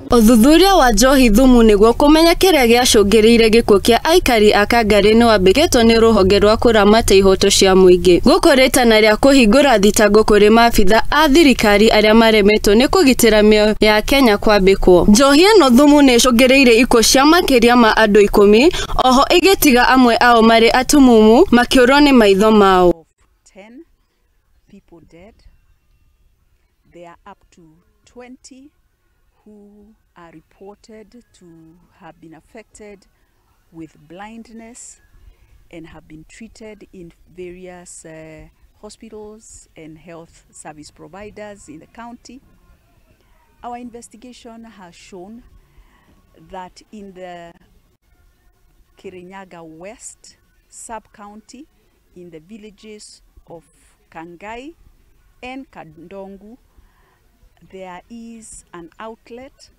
Ũthuthuria wa njohi thumu nĩguo kũmenya kĩrĩa gĩacũngĩrĩirie gĩkuũ kĩa aikari a Kangarĩ nĩwambĩkĩtwo nĩ rũhonge rwa kũramata ihoto cia mũingĩ. Gũkũ rĩtana rĩa kũhingũra thitango kũrĩ maabitha a thirikari arĩa maremetwo nĩ kũgitĩra mĩoyo ya Kenya kwambĩkwo. Njohi ĩno thumu nĩ ĩcũngĩrĩirie ikuũ cia makĩria ma andũ 10, oho ĩgĩtiga amwe ao marĩ atumumu makĩũrwo nĩ maitho mao. 10 people dead. There are up to 20 who are reported to have been affected with blindness and have been treated in various hospitals and health service providers in the county. Our investigation has shown that in the Kirinyaga West sub-county, in the villages of Kangai and Kandongu, there is an outlet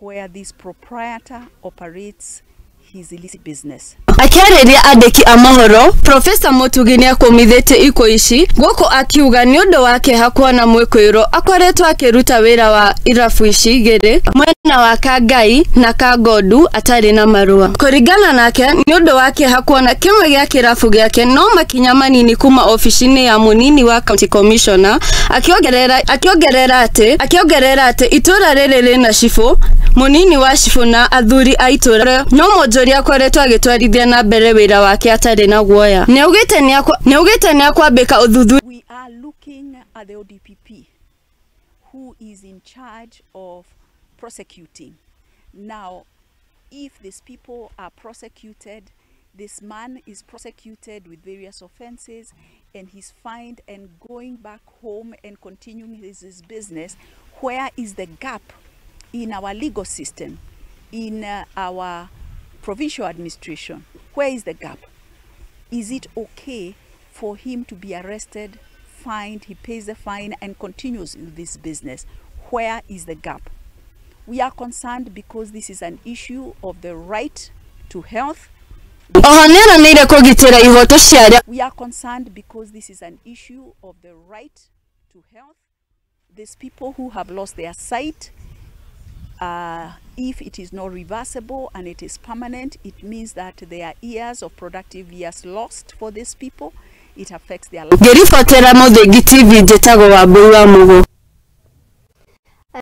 where this proprietor operates his illicit business. Akĩarĩria andĩki a mohoro, Profesa Mutugi nĩakũmithĩtie ikuũ ici gũkũ akiuga nĩ ũndũ wa kĩeha kuona mwĩkũĩrwo akoretwo akĩruta wĩra wa irabu ici igĩrĩ mwena wa Kangai na Kangondu atarĩ na marũa. Kũringana nake, nĩ ũndũ wa kĩeha kuona kĩmwe gĩa kĩrabu gĩake no makinya manini kuma obici-inĩ ya mũnini wa county commissioner, akĩongerera atĩ itũra rĩrĩ rĩna cibũ, mũnini wa cibũ na athuri a itũra, no Mwonjoria akoretwo agĩtwarithia na mbere wĩra wake atarĩ na guoya. Nĩaugĩte nĩakwambĩka ũthuthuria. We are looking at the ODPP, who is in charge of prosecuting. Now, if these people are prosecuted, this man is prosecuted with various offenses and he's fined and going back home and continuing his business, where is the gap in our legal system, in our provincial administration? Where is the gap? Is it okay for him to be arrested, fined, he pays the fine and continues in this business? Where is the gap? We are concerned because this is an issue of the right to health. Oho nĩeranĩire kũgitĩra ihoto cia arĩa. We are concerned because this is an issue of the right to health. These people who have lost their sight, if it is not reversible and it is permanent, it means that there are years of productive years lost for these people. It affects their life. Ngĩribotera Mũthingi TV, njĩtagwo Wambui wa Mugo.